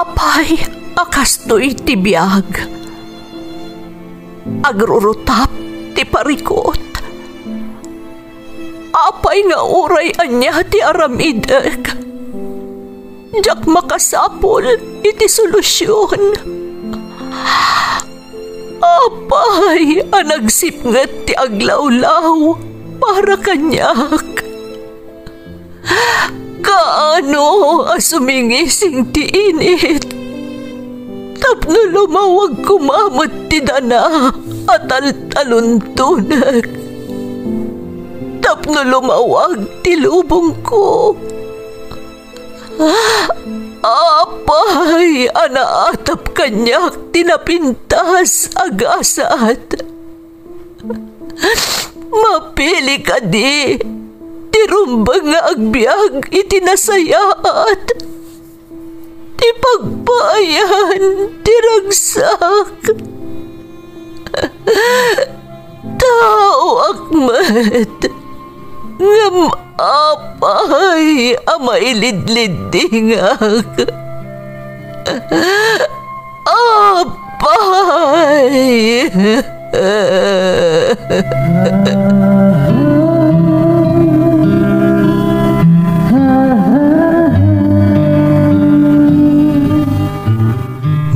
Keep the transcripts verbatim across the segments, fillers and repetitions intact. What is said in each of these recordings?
Apay a kastoy ti biag? Agrurutap ti parikut. Apay nga uray ania ti aramidek, diak makasapul iti solusion. Apay a nagsipnget ti aglawlaw para kaniak? Kaano a sumingising ti init tapno lumawag koma met ti dana a taltaluntonek, tapno lumawag ti lubongko? Apay a naatap kaniak ti napintas a gasat? Mapili kadi ti rumbeng nga agbiag iti nasayaat, ti pagpaayan ti ragsak? Taoak met, ngem apay a mailidliddingak? Apay!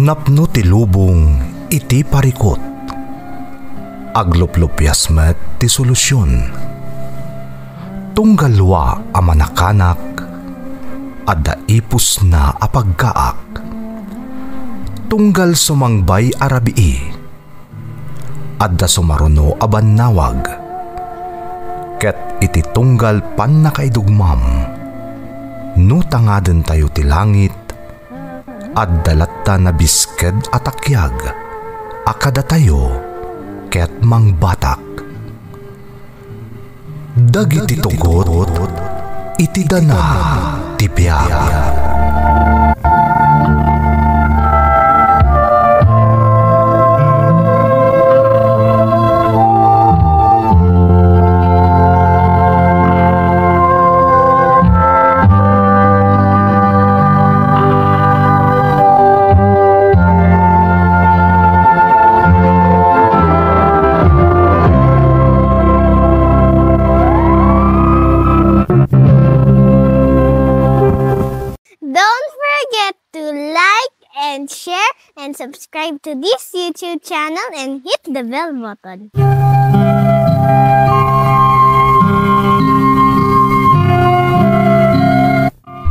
Napno ti lubong iti parikut. Agluplupias met ti solusion. Tunggal wa a manakanak, adda ipusna a pagkaak. Tunggal sumangbay a rabii, adda sumaruno a bannawag. Ket iti tunggal pannakaidugmam, no tangadentayo ti langit, adda latta nabisked a takiag a kadatayo ket mangbatak. Dagiti tugot iti dana ti biag. Don't forget to like and share and subscribe to this YouTube channel and hit the bell button.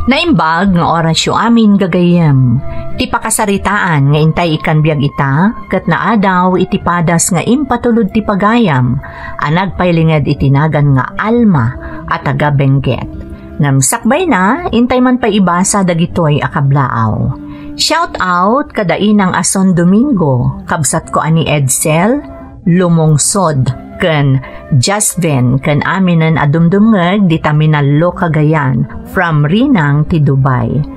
Naimbag nga orasyo amin, gagayyem. Ti pakasaritaan nga intay ikkan biag ita, ket naadaw iti padas nga impatulod ti pagayam a nagpailinged iti nagan nga Alma a taga Benguet. Ngem sakbayna, intay man pay ibasa dagitoy a kablaaw. Shout out kada inang a Son Domingo, kabsatko a ni Edsel, Lumungsod, ken Jasven, ken aminen a dumdumngeg dita Minallo, Cagayan, from Rinang ti Dubai.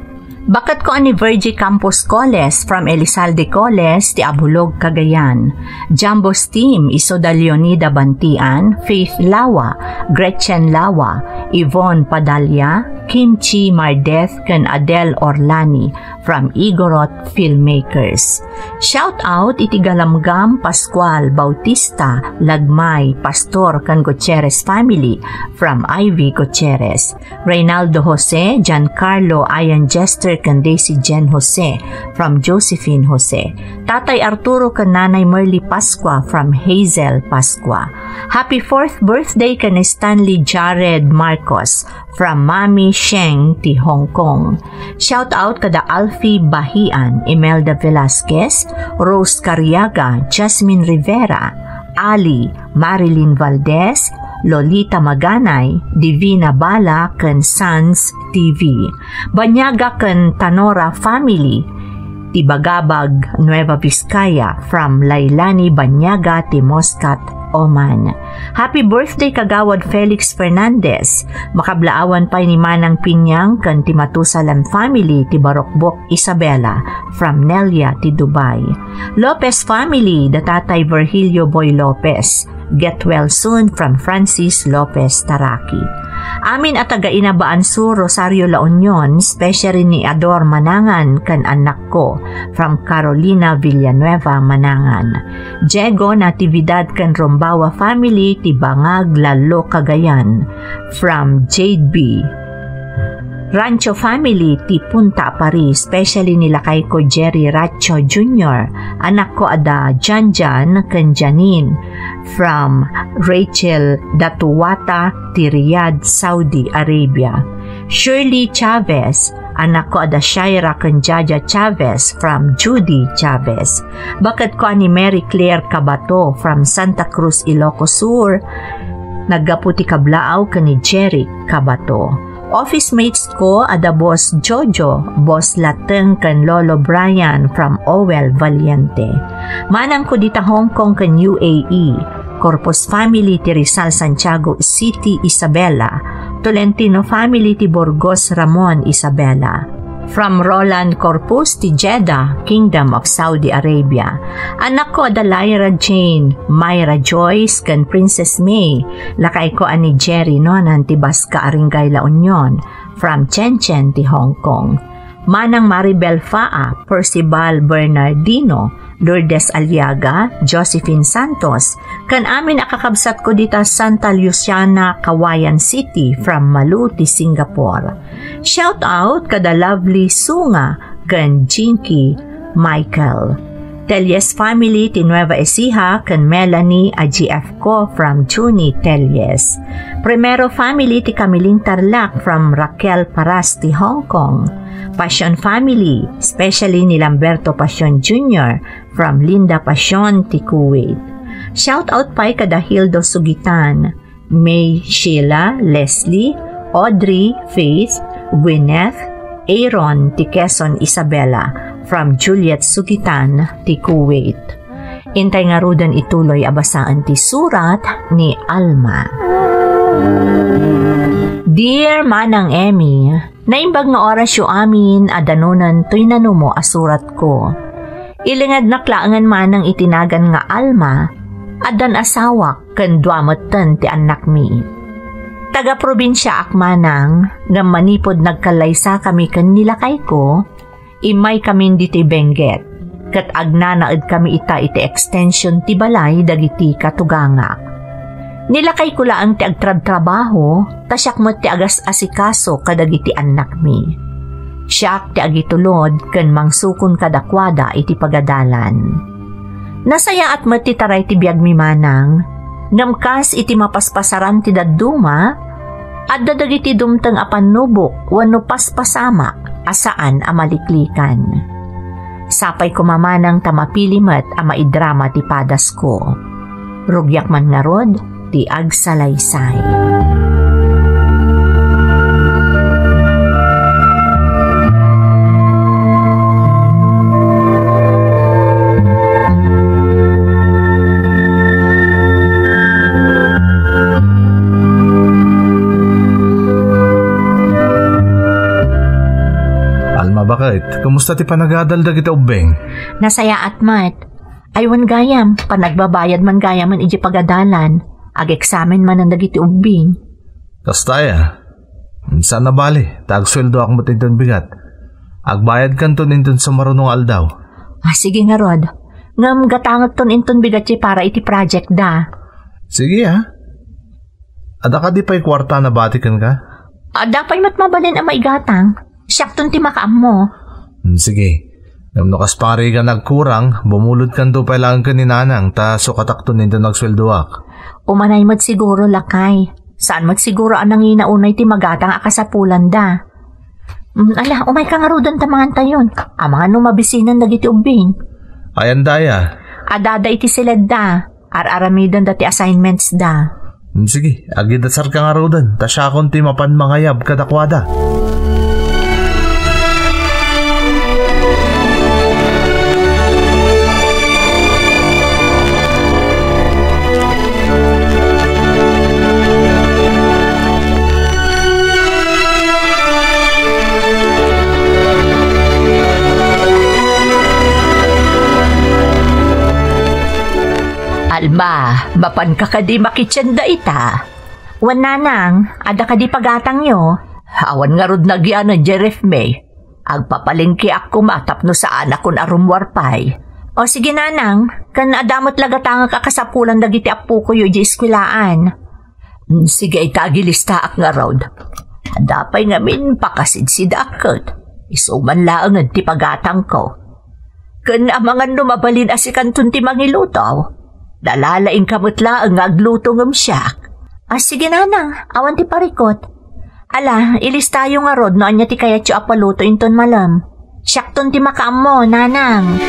Baketko a ni Virgie Campos Coles from Elizalde Coles ti Abulog, Cagayan. Jumbo's team, isu da Leonida Bantian, Faith Lawa, Gretchen Lawa, Yvonne Padalla, Kimchi Mardeth, ken Adele Orlani from Igorot Filmmakers. Shout out iti Galamgam Pascual Bautista, Lagmay, Pastor, ken Gutierrez family from Ivy Gutierrez. Reynaldo Jose, Giancarlo, Ian Jester, ken Daisy Jen Jose from Josephine Jose. Tatay Arturo ken Nanay Merly Pascua from Hazel Pascua. Happy fourth birthday ken Stanley Jared Marcos from Mami Sheng ti Hong Kong. Shout out kada Alfie Bahian, Imelda Velasquez, Rose Cariaga, Jasmine Rivera, Ali, Marilyn Valdez, Lolita Maganay, Divina Bala, ken Sons T V. Banyaga ken Tanora family, ti Bagabag, Nueva Vizcaya, from Lailani Banyaga ti Muscat, Oman. Happy birthday, Kagawad Felix Fernandez. Makablaawan pay ni Manang Pinyang ken ti Matusalem family ti Barokbok, Isabela, from Nelia ti Dubai. Lopez family, da Tatay Virgilio Boy Lopez, Get well soon from Francis Lopez Taraki. Amin a taga Inabaan Sur, Rosario, La Union, specially ni Ador Manangan ken annakko, from Carolina Villanueva Manangan. Diego Natividad ken Rombawa family ti Bangag, Lalo, Cagayan, from Jade B. Rancho family ti Punta Apari, especially ni lakayko Jerry Racho Junior, anakko a da Janjan ken Janine, from Rachel Datuwata ti Riyadh, Saudi Arabia. Shirley Chavez, anakko a da Shaira ken Jaja Chavez, from Judy Chavez. Baketko a ni Mary Claire Cabato, from Santa Cruz, Ilocos Sur, naggapu ti kablaaw ken ni Jerry Cabato. Office mates ko a da Boss Jojo, Boss Lateng ken Lolo Brian from Owel Valiente. Manangko dita Hong Kong ken U A E. Corpus family ti Rizal, Santiago City, Isabela. Tolentino family ti Burgos, Ramon, Isabela. From Roland Corpus ti Jeddah, Kingdom of Saudi Arabia. Annakko a da Lyra Jane, Myra Joyce, ken Princess May. Lakayko a ni Jerry Nonan ti Basca, Aringay, La Union, from Chen Chen ti Hong Kong. Manang Maribel Faa, Percival Bernardino, Lourdes Aliaga, Josephine Santos, ken amin a kakabsatko dita Santa Luciana, Cauayan City, from Malu ti Singapore. Shout out kada Lovely Sunga ken Jinky Michael. Telles family ti Nueva Ecija ken Melanie a G F ko from Junie Telles. Primero family ti Camiling Tarlac from Raquel Paras ti Hong Kong. Passion family, especially ni Lamberto Passion Junior from Linda Passion ti Kuwait. Shout out pay kada Hildo Sugitan, May, Sheila, Leslie, Audrey, Faith, Gwyneth, Aaron ti Quezon, Isabela, from Juliet Sugitan ti Kuwait. Intay ngaruden ituloy a basaen ti surat ni Alma. Dear Manang Emmy, naimbag nga orasyo amin a danonen toy nanumo a suratko. Ilingednak laengen manang iti nagan nga Alma, addan asawak ken dua metten ti annakmi. Taga-probinsiaak manang, ngem manipud nagkallaysakami ken ni lakayko, immaykamin ditoy Benguet, ket agnanaedkami ita iti extension ti balay dagiti katugangak. Ni lakayko laeng ti agtrabtrabaho, ta siak met ti agas-asikaso kadagiti annakmi. Siak ti agitulod ken mangsukon kadakuada iti pagadalan. Nasayaat met ti taray ti biagmi manang, ngem kas iti mapaspasaran ti dadduma, adda dagiti dumteng a pannubok wenno paspasamak a saan a maliklikan. Sapay koma manang ta mapili met a maidrama ti padasko. Rugiak man ngarud ti agsalaysay. Alma, baket, kumusta ti panagadal dagiti ubbing? Nasayaat met. Ay, wen gayam, panagbabayad man gayamen iti pagadalan, ageksamen manen dagiti ubbing. Kasta aya. Saan a bali, ta agsueldoak met inton bigat. Agbayadkanton inton sumaruno nga aldaw. Ah, sige ngarud. Ngem gatangekton inton bigat ti para iti project da. Sige, ah. Adda kadi pay kuarta a nabati kenka? Adda pay met mabalin a maigatang. Siakton ti makaammo. Hmm, sige. Ngem no kas parigan agkurang, bumulodkanto pay laeng ken ni nanang ta sukatakton inton agsueldoak. Umanay met siguro, lakay. Saan met siguro a nangina unay ti magatang a kasapulanda. Hmm, ala, umayka ngaruden ta mangantayon. Amangan no mabisinan dagiti ubbing. Ayan daya. Adada iti siledda. Ar-aramidenda ti assignments da. Hmm, sige, agidasarka ngaruden, ta siakon ti mapan mangayab kadakuada. Ma, mapanka kadi makitchen dayta? Wen, nanang, adda kadi pagatangyo? Awan ngarud nagyanan diay refmi. Agpapalengkeak koma tapno saanakon a rummuar pay. O sige, nanang, ken adda met la gatangek a kasapulan dagiti appokoyo idiay eskuelaan. Mm, sige, ita, agilistaak ngarud. Adda pay ngamin pakasidsidaak ket isu man laengen ti pagatangko. Ken amangan no mabalin a sikanton ti mangiluto. Nalalaingka met laeng nga agluto ngem siak. A, sige, nanang, awan ti parikot. Ala, ilistayo ngarud no ania ti kayatyo a paluto inton malem. Siakton ti makaammo, nanang.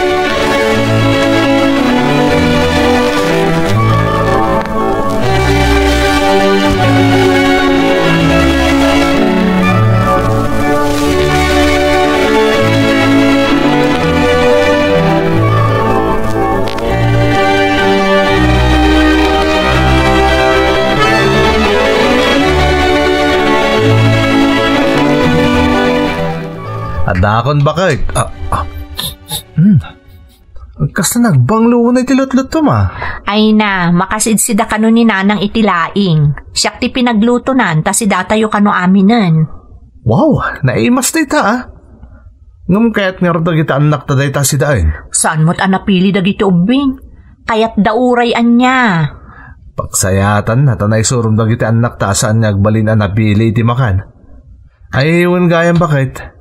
Adakon, baket. Ah, ah. Hmm. Kasta nagbanglo unay ti lutluttom, a? Ay na, makasidsida kano ni nanang iti laing. Siak ti pinaglutonan, ta sidatayo kano aminen. Wow, naimas dayta, a. Ngem kayat ngarud dagiti annakta dayta sidaen? Saan met a napili dagiti ubbing? Kayatda uray ania. Pagsayaatanna ta naisurom dagiti annakta a saan nga agbalin a napili iti makan. Ay, wen gayam, baket.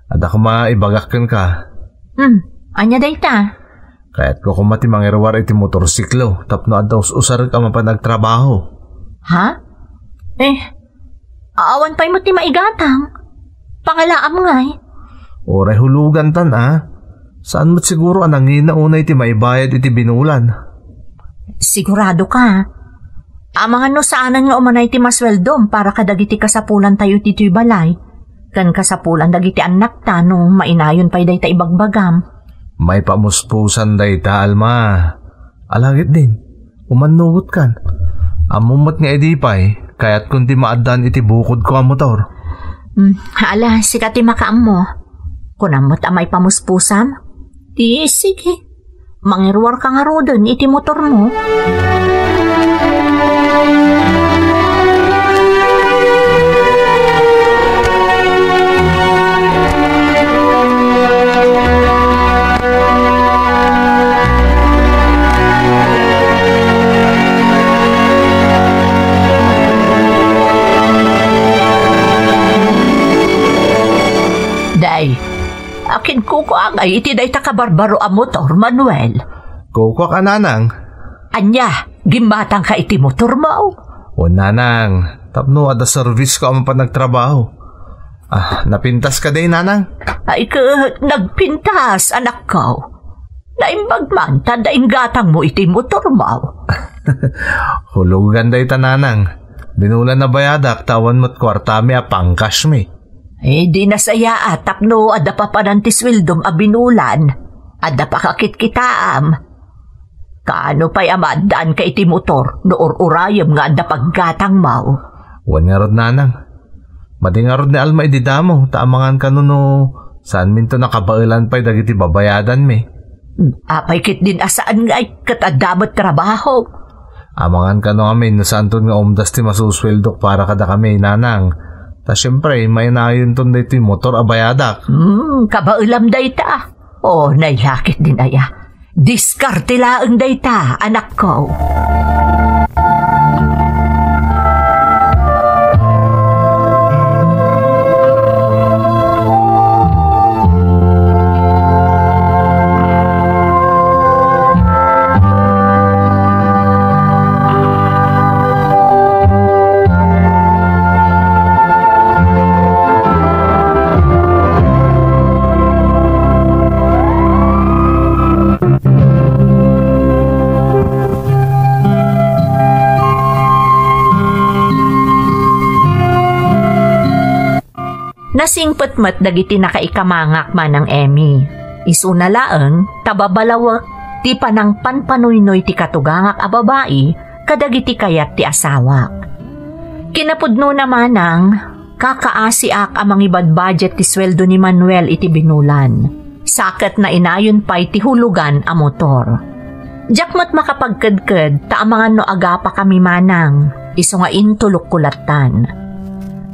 Adda koma ibagak kenka. Hmm, ania dayta? Kayatko koma ti mangiruar iti motorsiklo tapno adda us-usarek a mapan agtrabaho. Ha? Eh, awan pay met ti maigatang. Pangalaam ngay. Uray hulugantan, a. Saan met siguro a nangina unay ti maibayad iti binulan? Sigurado ka? Amangan no saanen nga umanay ti masueldom para kadagiti kasapulantayo ditoy balay. Ken kasapulan dagiti annakta no mainayon pay dayta ibagbagam. Maipamuspusan dayta, Alma. Alagidin, umannurotkan. Ammom met nga idi pay, kayatkon ti maaddaan iti bukodko a motor. Hmm, ala, sika ti makaammo. Kunam met a maipamuspusam? Di, sige. Mangiruarka ngaruden iti motormo. Day, akin kukuangay iti dayta kabarbaro a motor, Manuel. Kukuak a, nanang. Ania, gimmatangka iti motormo? O, nanang, tapno adda service ko a mapan agtrabaho. Ah, napintas ka, day, nanang? Ay, ket nagpintas, anakko. Naimbag man ta adda inggatangmo iti motormo. Hulugan dayta, nanang. Binulan a bayadak ta awan met kuartami a pangkasmi. Eh, di nasayaat tapno adda papanan ti sueldom a binulan. Adda pakakitkitaam. Kaano pay a maaddaanka iti motor no ur-urayem nga adda paggatangmo? Wen ngarud, nanang. Madi ngarud ni Alma idi damo, ta amangan kano no saanminto nakabaelan pay dagiti babayadanmi. Hmm, apay ketdin a saan ngay ket adda met trabaho? Amangan kano ngamin no saanton nga umdas ti masusueldok para kadakami, nanang. Ta siempre, mainayonton daytoy motor a bayadak. Hmm, kabaelam dayta. O, nailakit din aya. Diskarte laeng dayta, anakko. Nasingpet met dagiti nakaikamangak, Manang Emmy. Isuna laeng ta babalawek ti panangpanpanuynoy ti katugangak a babai kadagiti kayat ti asawak. Kinapudnona, Manang, kakaasiak a mangibadbudget ti sueldo ni Manuel iti binulan. Sa ket nainayon pay ti hulugan a motor. Diak met makapagkedked ta amangan no agapakami manang, isu nga intulokko lattan.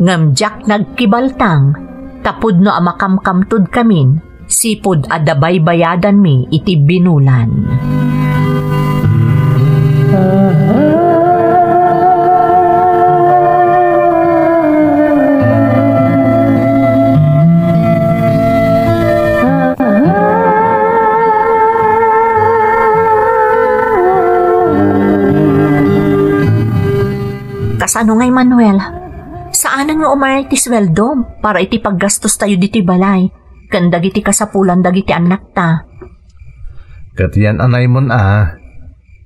Ngem diak nagkibaltang ta pudno a makamkamtodkamin sipud adda baybayadanmi iti binulan. Kasano ngay, Manuel? Saanen nga umaray ti suweldom para iti paggastostayo ditoy balay ken dagiti kasapulan dagiti annakta. Ket yan a naymon a,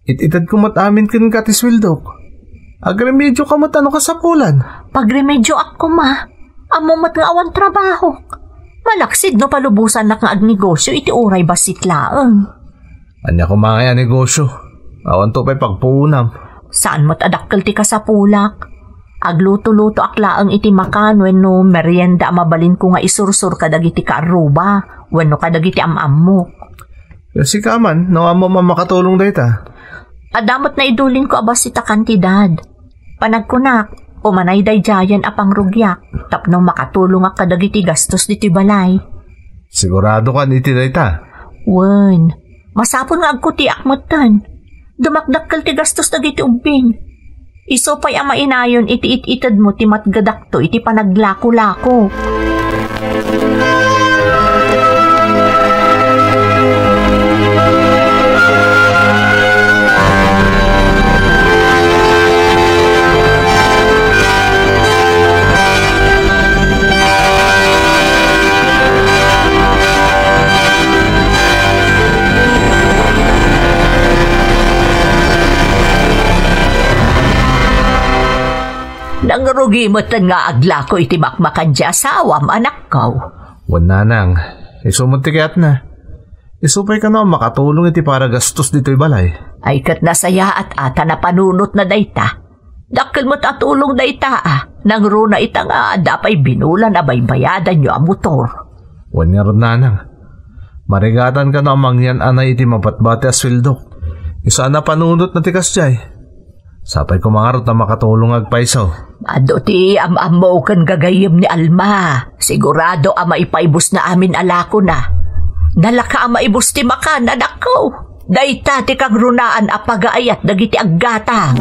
it-itedko met amin kenka ti suweldok. Agremedioka met a no kasapulan. Pagremedioak koma. Ammo met nga awan trabahok. Malaksid no palubosannak nga agnegosio iti uray bassit laeng. Ania koma ngay a negosio? Awanto pay pagpuonam. Saan met a dakkel ti kasapulak. Agluto-lutoak laeng iti makan wenno merienda a mabalinko nga isursor kadagiti kaarruba wenno kadagiti am-ammok. Sika man, no ammom a makatulong dayta? Adda met naidulinko a bassit a kantidad. Panagkunak, umanay daydiayen a pangrugiak tapno makatulongak kadagiti gastos ditoy balay. Sigurado kan iti dayta? Wen, masapul nga agkutiak metten. Dumakdakkel ti gastos dagiti ubbing. Isu pay a mainayon iti it-itedmo ti matgadakto iti panaglako-lako. Nangrugi metten nga aglako iti makmakan ti asawam, anakko. Wen, nanang, isu met ti kayatna. Isu pay kano a makatulong iti paragastos ditoy balay. Ay, ket nasayaat a ta napanunotna dayta. Dakkel met a tulong dayta a. Nangruna ita nga adda pay binulan a baybayadanyo a motor. Wen ngarud, nanang. Marigatan kano a mangyan-anay iti mabatbati a sueldok. Isu a napanunotna ti kasdiay. Sapay koma ngarud ta makatulong nga agpayso. Adu ti am-ammo ken gagayyem ni Alma. Sigurado a maipaibusna amin a lakona. Nalaka a maibus ti makan, anakko. Dayta ti kangrunaan a pagaayat dagiti aggatang.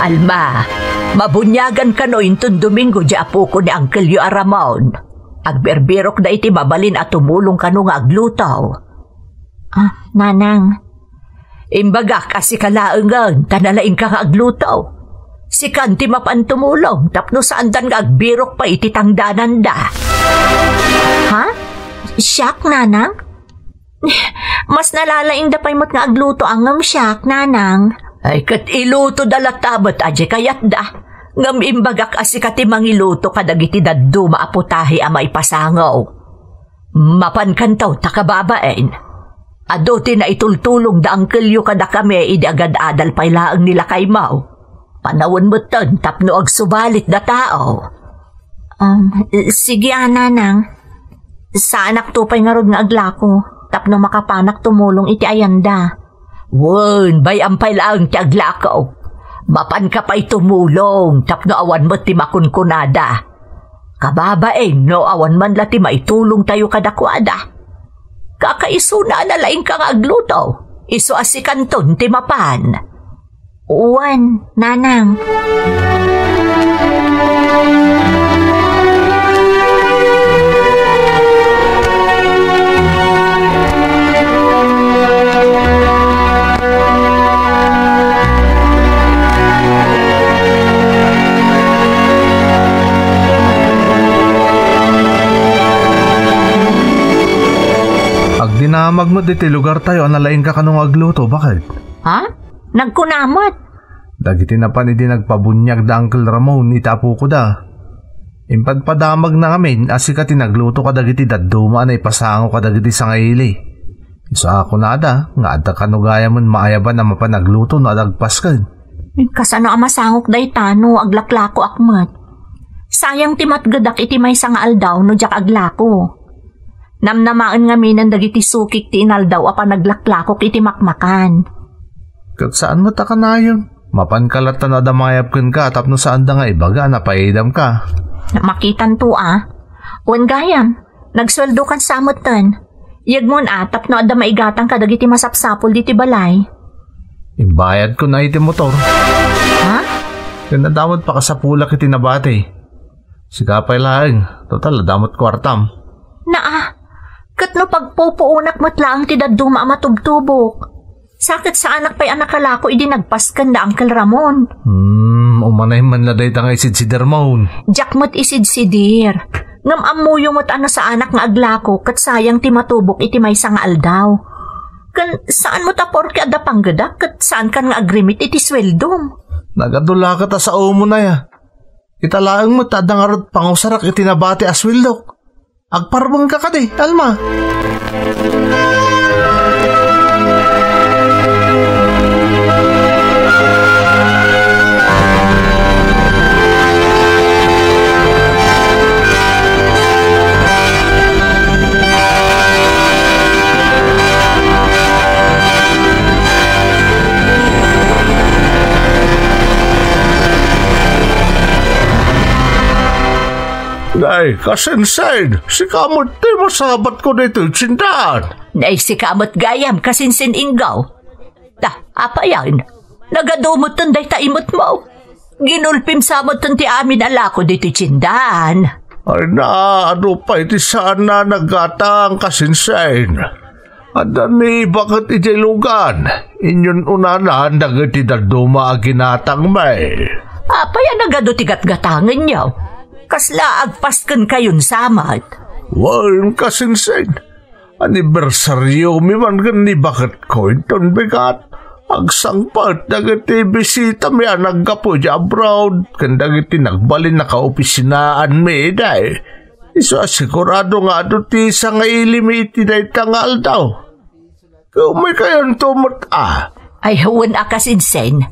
Alma, mabuniagan kano inton Domingo ti apoko ni Angkelyo a Ramon. Agbirbirokda iti mabalin a tumulong kano nga agluto. Ah, nanang. Imbagak a sika laengen ta nalaingka nga agluto. Sikan ti mapan tumulong tapno saandan nga agbirok pay iti tangdananda. Ha? Siak, nanang? Mas nalalaingda pay met nga agluto a ngem siak, nanang. Ay, ket ilutoda latta met a di kayatda. Ngem imbagak a sika ti mangiluto kadagiti dadduma a putahe a maipasango. Mapankanto ta kababain. Adu ti naitultulong da angkelyo kadakami idi agad-adal pay laeng ni lakaymo. Panawen metten tapno agsubalit da tao. Um, sige a, nanang. Saanakto pay ngarud nga aglako tapno makapanak tumulong iti ayanda. Wen, bay-am pay laeng ti aglako. Mapanka pay tumulong tapno awan met ti makunkunada. Kababain no awan man la ti maitulongtayo kadakuada. Kakaisuna a nalaingka nga agluto, isu a sikanton ti mapan. Wen, nanang. Agdinamag met iti lugartayo a nalaingka kano nga agluto, bakit? Ha? Nagkuna met. Dagiti napan idi nagpabuniag da Uncle Ramon iti apokoda. Impadpadamagna ngamin a sika ti nagluto kadagiti dadduma a naipasango kadagiti sangaili. Isu a kunada nga adda kano gayamen maayaban a mapan agluto no adda agpasken. Kasano a masangok dayta no aglaklakoak met? Sayang ti matgedak iti maysa nga aldaw no diak aglako. Namnamaen ngaminen dagiti sukik ti inaldaw a panaglaklakok iti makmakan. Ket saan met a kanayon. Mapanka latta no adda mangayab kenka tapno saanda nga ibaga a napaidamka. Makitanto a. Wen gayam, nagsueldokan sa metten. Yegmon a tapno adda maigatang kadagiti masapsapul diti balay. Imbayadko na iti motor. Ha? Ken adda met pakasapulak iti nabati. Sika pay laeng, total, adda met kuartam. Naa, ket no pagpupuonak met laeng ti dadduma a matubtubok. Sa ket saanak pay a nakalako idi nagpasken da Uncle Ramon. Hmm, umanay man la dayta nga isidsider maon. Diak met isidsider. Ngem ammoyo met a no saanak nga aglako ket sayang ti matubok iti maysa nga aldaw. Ken saan met a porke adda panggedak ket saankan nga agrimit iti sueldom. Nagadu la ket a saomo na ya. Ita laeng met adda ngarud pangusarak iti nabati a sueldok. Agparbengka kadi, Alma? Nay, kasinsin, sika met ti masabatko ditoy tiendaan. Nay, sika met gayam, kasinsin Inggaw. Ta, apayan, nagadu metten dayta imetmo. Ginulpim sa metten ti amin a lako ditoy tiendaan. Ay na, adu pay ti saan a naggatang, kasinsin. Adda ni baket idiay lugan, inyun-unanan dagiti dadduma a ginatangmi. Apay a nagadu ti gatgatangenyo? Kasla agpaskenkayon sa met? Wen, kasinsin. Anibersariomi man ken ni baketko inton bigat. Agsangpet dagiti bisitami a naggapu idiay abroad ken dagiti nagbalin a kaopisinaanmi idiay. Isu a sigurado nga adu ti sangailimi iti dayta nga aldaw. Ket umaykayonto met a. Ay, wen a kasinsin.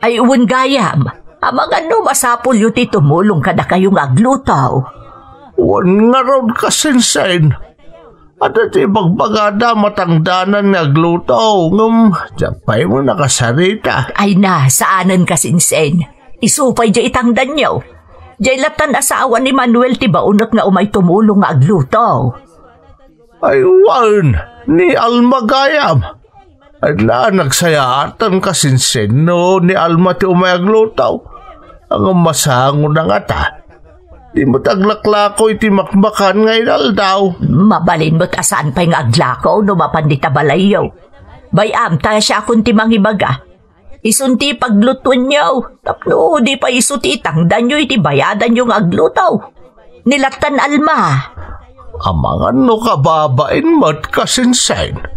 Ay, wen gayam. Amangan no masapulyo ti tumulong kadakayo nga agluto. Wen ngarud kasinsin. Adda ti ibagbagada matangdanan nga agluto, ngem diak pay met nakasarita. Ay na, saanen kasinsin. Isu pay diay itangdanyo. Diay lattan asawa ni Manuel ti baonek nga umay tumulong nga agluto. Ay wen, ni Alma gayam. Ay na, nagsayaatan kasinsin no ni Alma ti umay agluto. Ngem masango na ngata. Di met aglaklako iti makmakan nga inaldaw. Mabalin met a saan pay nga aglako no mapan dita balayyo. Bay-am ta siakon ti mangibaga. Isun ti paglutuenyo, tapno di pay isu ti itangdanyo iti bayadanyo nga agluto. Ni lattan Alma. Amangan no kababain met kasinsin.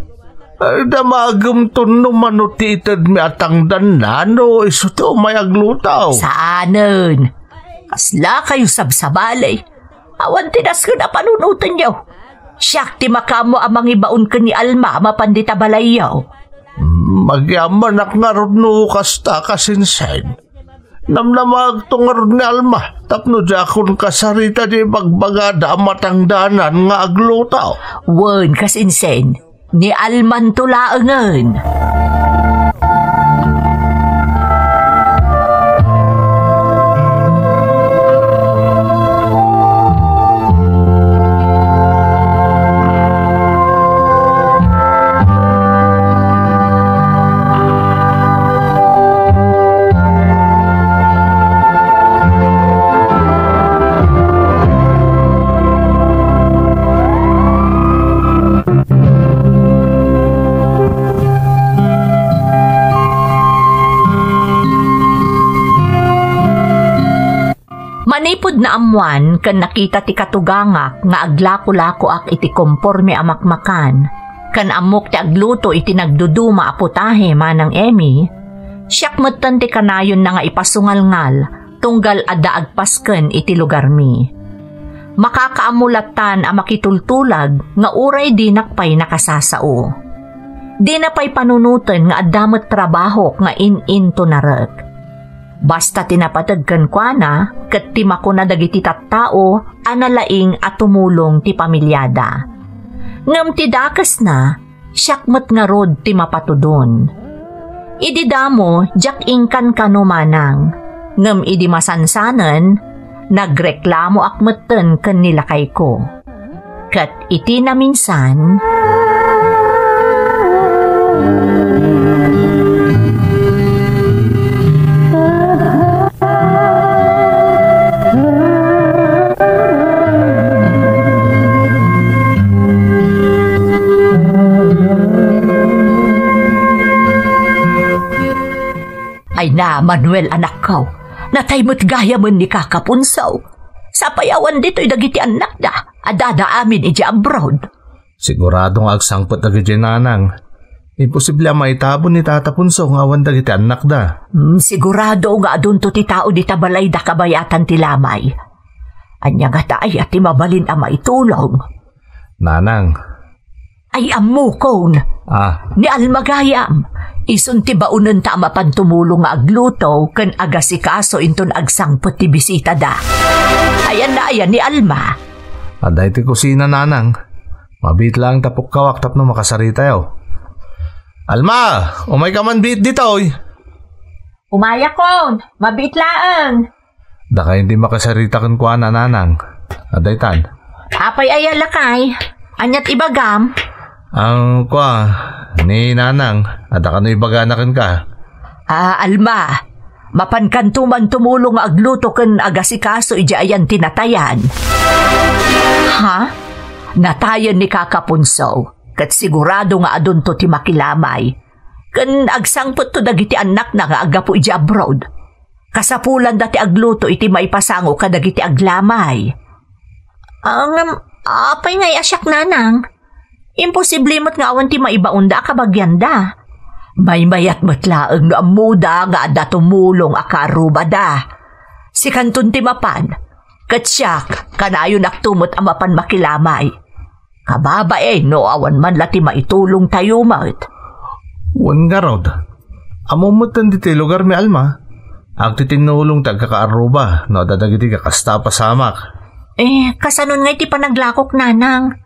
Ay, damagemton no mano ti itedmi a tangdanna no isu ti umay agluto. Saanen. Kaslakayo sabsabali. Awan ti nasken a panunotenyo. Siak ti makaammo a mangibaon ken ni Alma a mapan dita balayyo. Mm, agyamanak ngarud no kasta kasinsin. Namnamaekto ngarud ni Alma tapno diakon kasarita ti ibagbagada a matangdanan nga agluto. Wen, kasinsin, ni Almanto laengen. Manipud naammoan ken nakita ti katugangak nga aglako-lakoak iti komporme a makmakan, ken ammok ti agluto iti nagduduma a putahe, Manang Emmy, Siak metten ti kanayonna nga ipasungalngal tunggal adda agpasken iti lugarmi. Makakaammo lattan a makitultulag nga uray dinak pay nakasasao. Dina pay panunoten nga adda met trabahok nga in-intonarek. Basta ti napateg kenkuana ket ti makuna dagiti tattao a nalaing a tumulong ti pamiliada. Ngem ti dakesna, siak met ngarud ti mapatudon. Idi damo, diak inkankano manang, ngem idi masansanen, nagreklamoak metten ken ni lakayko. Ket iti naminsan, Ay na, Manuel, anakko, natay met gayamen ni Kaka Punso. Sapay awan ditoy dagiti annakda, addada amin idiay abroad. Sigurado nga agsangpet dagiti nanang. Imposible a maitabon ni Tata Punso nga awan dagiti annakda. Hmm, sigurado nga adunto ti tao dita balayda kabayatan ti lamay. Ania ngata aya ti mabalin a maitulong? Nanang. Ay, ammokon. Ah. Ni Alma gayam. Isun ti baonenta a mapan tumulong nga agluto ken agasikaso inton agsangpet ti bisitada. Ayan na aya ni Alma. Adda iti kusina, nanang. Mabiit laeng ta pukkawak tapno makasaritayo. Alma, umayka man biit ditoy. Umayakon, mabiit laeng. Dakayo ti makasarita kenkuana, nanang. Adaytan. Apay aya lakay? Aniat ibagam? Ang kua, ni nanang, adda kano ibagana kenka? Ah, Alma, mapankanto man tumulong nga agluto ken agasikaso idiay ayan ti natayan. Ha? Natayen ni Kaka Punso, ket sigurado nga adunto ti makilamay. Ken agsangpetto dagiti annakna nga aggapu idiay abroad. Kasapulanda ti agluto iti maipasango kadagiti aglamay. Ah, ngem, apay ngay a siak, nanang? Imposible met nga awan ti maibaonda a kabagianda. Maymayat met laeng no ammoda nga adda tumulong a kaarrubada. Sikanton ti mapan, ket siak, kanayonakto met a mapan makilamay. Kababain no awan man la ti maitulongtayo met. Wen ngarud, ammom metten ditoy lugarmi, Alma. Agtitinnulong ti agkakaarruba no adda dagiti kakasta a pasamak. Eh, kasanon ngay ti panaglakok, nanang?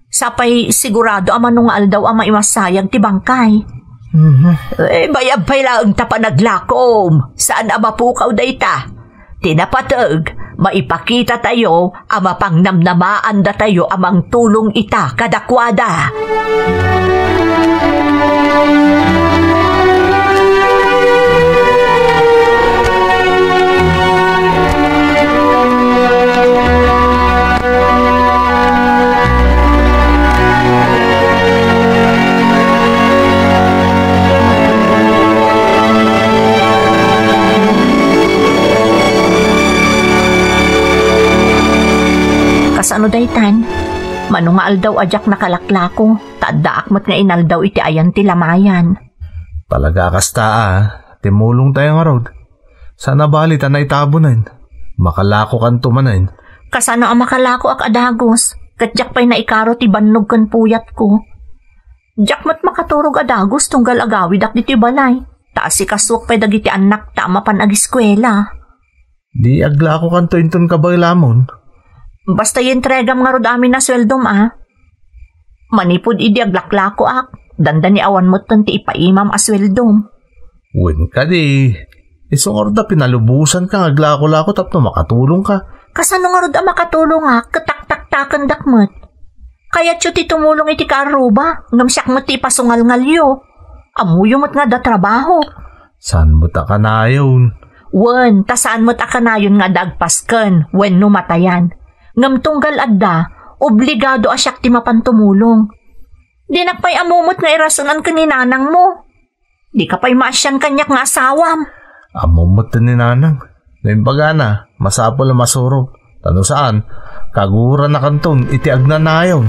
Sapay sigurado a mano nga aldaw a maimassayag ti bangkay. Mhm. Eh, bayab pay laeng ta panaglakom. Saan a mapukaw dayta. Ti napateg, maipakitatayo a mapangnamnamaandatayo a mangtulong ita kadakuada. Kasano daytan? Mano nga aldaw a diak nakalaklako, ta addaak met nga inaldaw iti ayan ti lamayan. Talaga a kasta a, timmulongtayo ngarud. Saan a bali ta naitabonen. Makalakokanto manen. Kasano a makalakoak a dagus, ket diak pay naikaro ti bannog ken puyatko. Diak met makaturog a dagus tunggal agawidak ditoy balay. Ta asikasuak pay dagiti annakta a mapan agiskuela. Di aglakokanto inton kabaylamon. Basta yentregam ngarud amin a sueldom a. Manipud idi aglaklakoak, dandani awan metten ti ipaimam a sueldom. Wen kadi, isu ngarud a pinalubosanka nga aglakolako tapno makatulongka. Kasano ngarud a makatulongak ket taktaktakendak met? Kayatyo ti tumulong iti kaarruba, ngem siak met ti ipasungalngalyo. Ammoyo met nga adda trabaho. Saan met a kanayon? Wen, ta saan met a kanayon nga adda agpasken wenno matayan. Ngem tunggal adda, obligado a siak ti mapan tumulong. Dinak pay ammo met nga irason-an ken ni nanangmo. Dika pay maasian kaniak nga asawam. Ammo met ni nanang. No imbagana, masapul a masurok. Ta no saan, kaguranakanton iti agnanayon.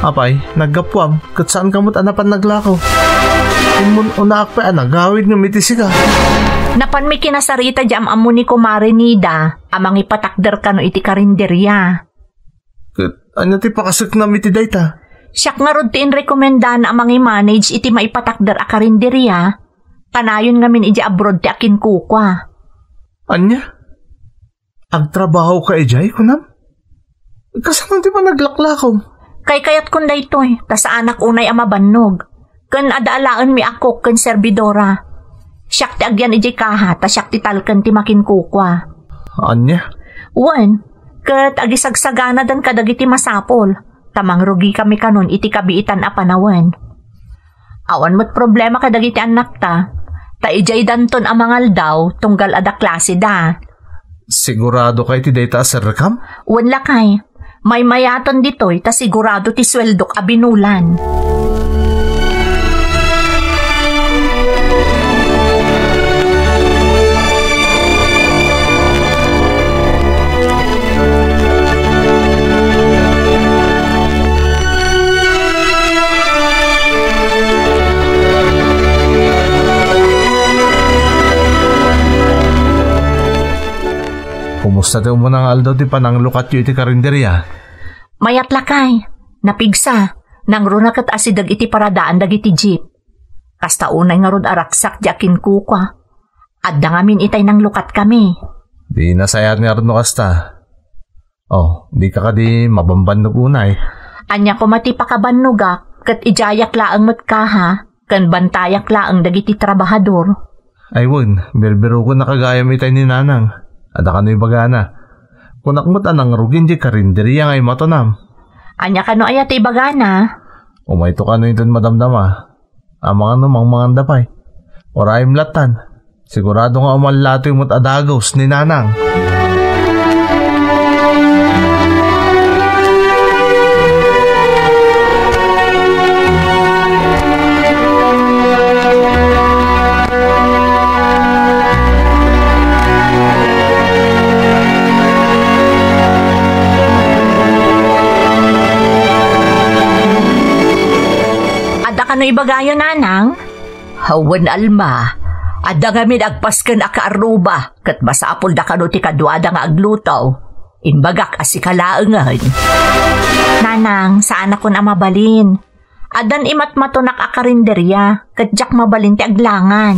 Apay, naggapuam, ket saanka met a napan naglako. Immun-unaak pay a nagawid ngem iti sika. Napanmi kinasarita di am-ammo ni Kumare Nida a mangipatakder kano iti karinderia. Ket ania ti pakaseknam iti dayta? Siak ngarud ti inrekomendana a mangimanage iti maipatakder a karinderia. Kanayon ngamin idiay abroad ti akinkukua. Ania? Agtrabahoka idiay, kunam? Kasano ti panaglaklakom? Kaykayatkon daytoy, ta saanak unay a mabannog. Ken adda alaenmi a cook ken serbidora. Siak ti agyan idiay kaha, ta siak ti talken ti makinkukua. Ania? Wen, ket agisagsaganadan kadagiti masapul, ta mangrugikami kanon iti kabiitan a panawen. Awan met problema kadagiti annakta, ta idiaydanton a mangaldaw tunggal adda klaseda. Siguradoka iti dayta a serrekam? Wen, lakay. Maymayaton ditoy ta sigurado ti sueldok a binulan. Kumusta ti umuna nga aldaw ti pananglukatyo iti karinderia? Mayat, lakay. Napigsa. Nangruna ket asideg iti paradaan dagiti jeep. Kasta unay ngarud a ragsak di akinkukua. Adda ngamin itay nanglukatkami. Di nasayaat ngarud no kasta. Oh, dika kadi mabambannog unay? Ania koma ti pakabannogak, ket idiayak laeng met kaha, ken bantayak laeng dagiti trabahador. Ay wen, birbiroken a kagayam itay ni Nanang. Adda kano ibagana. Kunak met a nangrugin di karinderia nga imatonam. Ania kano aya ti ibagana? Umayto kano inton madamdama. Amangan no mangmanganda pay. Urayem lattan. Sigurado nga umallatoy met a dagus ni Nanang. Adda kano ibagayo, Nanang? Wen, Alma. Adda ngamin agpasken a kaarruba, ket masapulda kano ti kaduada nga agluto. Imbagak a sika laengen. Nanang, saanakon a mabalin. Addan imatmatonak a karinderia, ket diak mabalin ti aglangan.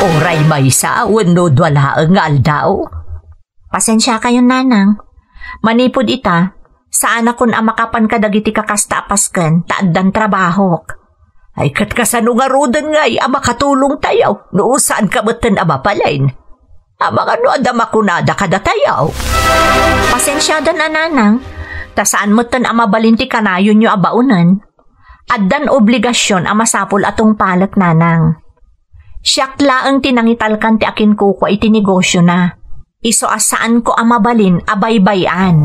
Uray maysa wenno dua laeng nga aldaw? Pasensiakayon, Nanang. Manipud ita, saanakon a makapan kadagiti kakasta a pasken ta addan trabahok. Ay, ket kasano ngaruden ngay a makatulongtayo no saanka metten a mabalin? Amangan no adda makunada kadatayo. Pasensiadan a, Nanang, ta saan metten a mabalin ti kanayonyo a baonen. Addan obligasion a masapul a tungpalek, Nanang. Siak laeng ti nangitalkan ti akinkukua iti negosiona. Isu a saanko a mabalin a baybay-an.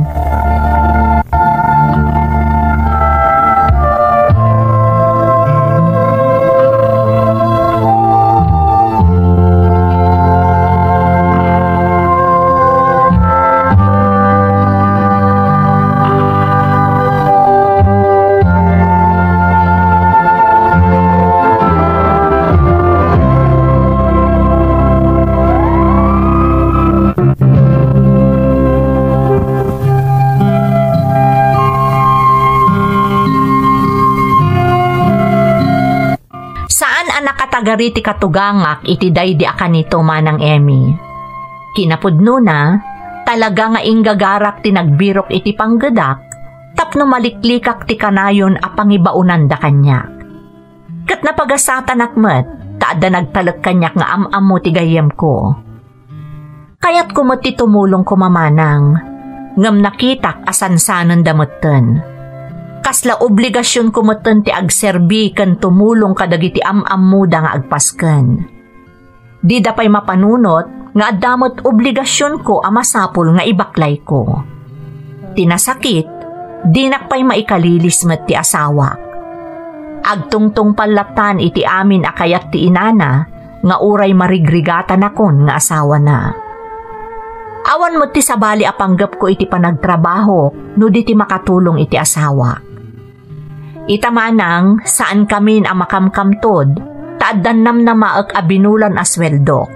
Saan a nakatagari ti katugangak iti daydi a kanito, Manang Emmy. Kinapudnona, talaga nga inggagarak ti nagbirok iti panggedak tapno maliklikak ti kanayon a pangibaonanda kaniak. Ket napagasatanak met ta adda nagtalek kaniak nga am-ammo ti gayyemko. Kayatko met ti tumulong koma, Manang, ngem nakitak a sansananda metten. Kasla obligasionko metten ti agserbi ken tumulong kadagiti am-ammoda nga agpasken. Dida pay mapanunot nga adda met obligasionko a masapul nga ibaklayko. Ti nasakit, dinak pay maikalilis met ti asawak. Agtungtungpal lattan iti amin a kayat ti inana nga uray marigrigatanakon nga asawana. Awan met ti sabali a panggepko iti panagtrabaho no di ti makatulong iti asawak. Ita manang, saankamin a makamkamtod, ta addan namnamaek a binulan a sueldok.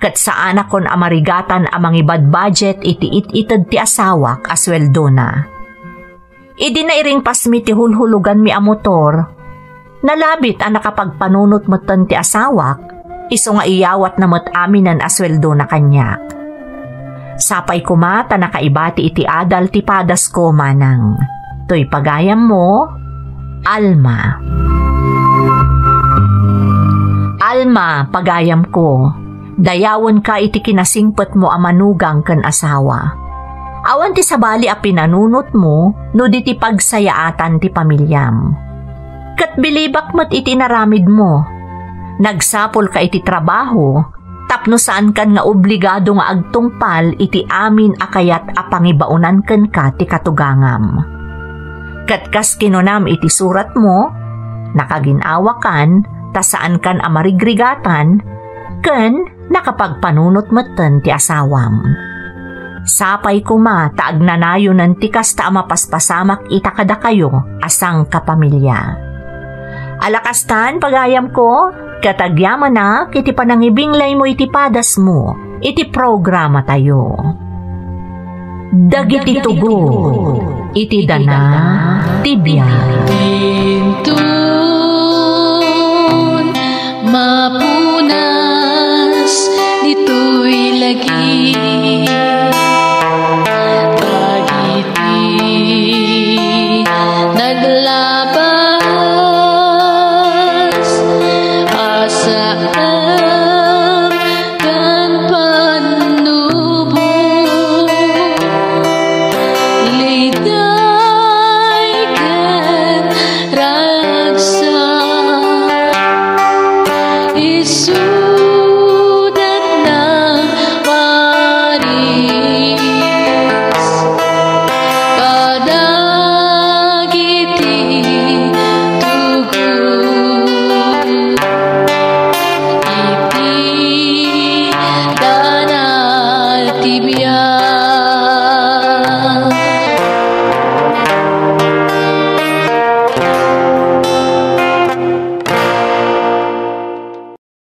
Ket saanakon a marigatan a mangibad-budget iti it-ited ti asawak a sueldona. Idi nairingpasmi ti hulhuluganmi a motor, nalabit a nakapagpanunot metten ti asawak, isu nga iyawatna met aminen a sueldona kaniak. Sapay koma ta nakaibati iti adal ti padasko, manang. Toy pagayammo, Alma. Alma, pagayamko, dayawenka iti kinasingpetmo a manugang ken asawa. Awan ti sabali a pinanunotmo no di ti pagsayaatan ti pamiliam. Ket bilibak met iti inaramidmo. Nagsapulka iti trabaho, tapno saankan nga obligado nga agtungpal iti amin a kayat a pangibaonan kenka ti katugangam. Ket kas kinunam iti suratmo, nakagin-awakan ta saankan a marigrigatan, ken nakapagpanunot metten ti asawam. Sapay koma ta agnanayonen ti kasta a mapaspasamak ita kadakayo a sangkapamilya. Ala kastan, pagayamko, ket agyamanak iti panangibinglaymo iti padasmo iti programatayo. Dagiti tugo iti dana ti biag. Inton mapunas ditoy lagi, dagiti naglabas a saan ken pannubo, liday ken ragsak, isu